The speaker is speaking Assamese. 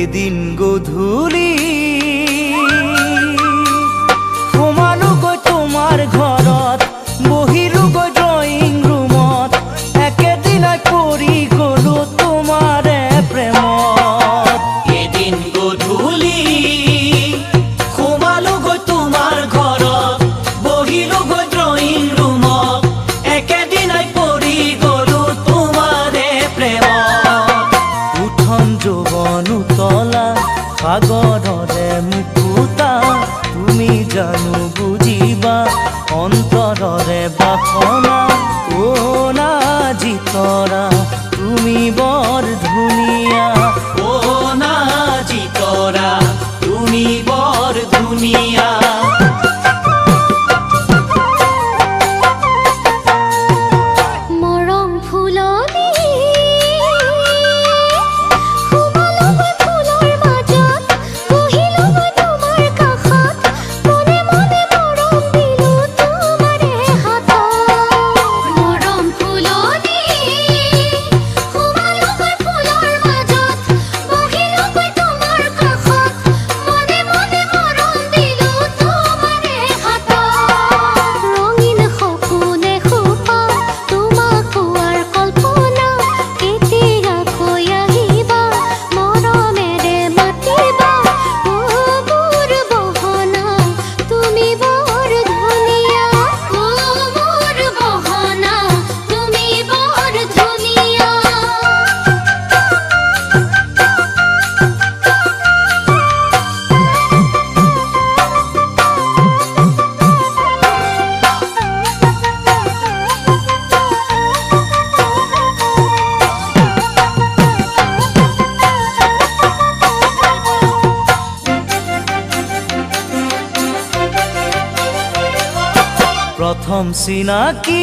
এদিন গধূলি সোমালোগৈ তোমাৰ ঘৰত, বহিলোগৈ ড্ৰয়িং ৰুমত, একেদিনাই পৰি গলো তোমাৰে প্ৰেমত। এদিন গধূলি সোমালোগৈ তোমাৰ ঘৰত, বহিলোগৈ ড্ৰয়িং ৰুমত, একেদিনাই পৰি গলো তোমাৰে প্ৰেমত। উঠন যৌৱন উতলা সাগৰৰে মুকুতা, তুমি জানো বুজিবা অন্তৰৰে বাসনা। অ নাজিতৰা তুমি বৰ ধুনীয়া। অ নাজিতৰা তুমি বৰ ধুনীয়া। মৰম ফুলনি সোমালোগৈ ফুলৰ মাজত, বহিলোগৈ তোমাৰ কাষত, মনে মনে মৰম দিলো তোমাৰে হাতত। মৰম ফুলনি সোমালোগৈ ফুলৰ মাজত, বহিলোগৈ তোমাৰ কাষত, মনে মনে মৰম দিলো তোমাৰে হাতত। ৰঙীন সপোনে সোপা তোমাক পোৱাৰ কল্পনা, কেতিয়াকৈ আহিবা মৰমেৰে মাতিবা। অ মোৰ বহনা তুমি বৰ ধুনীয়া। অ মোৰ বহনা তুমি বৰ ধুনীয়া। প্ৰথম চিনাকি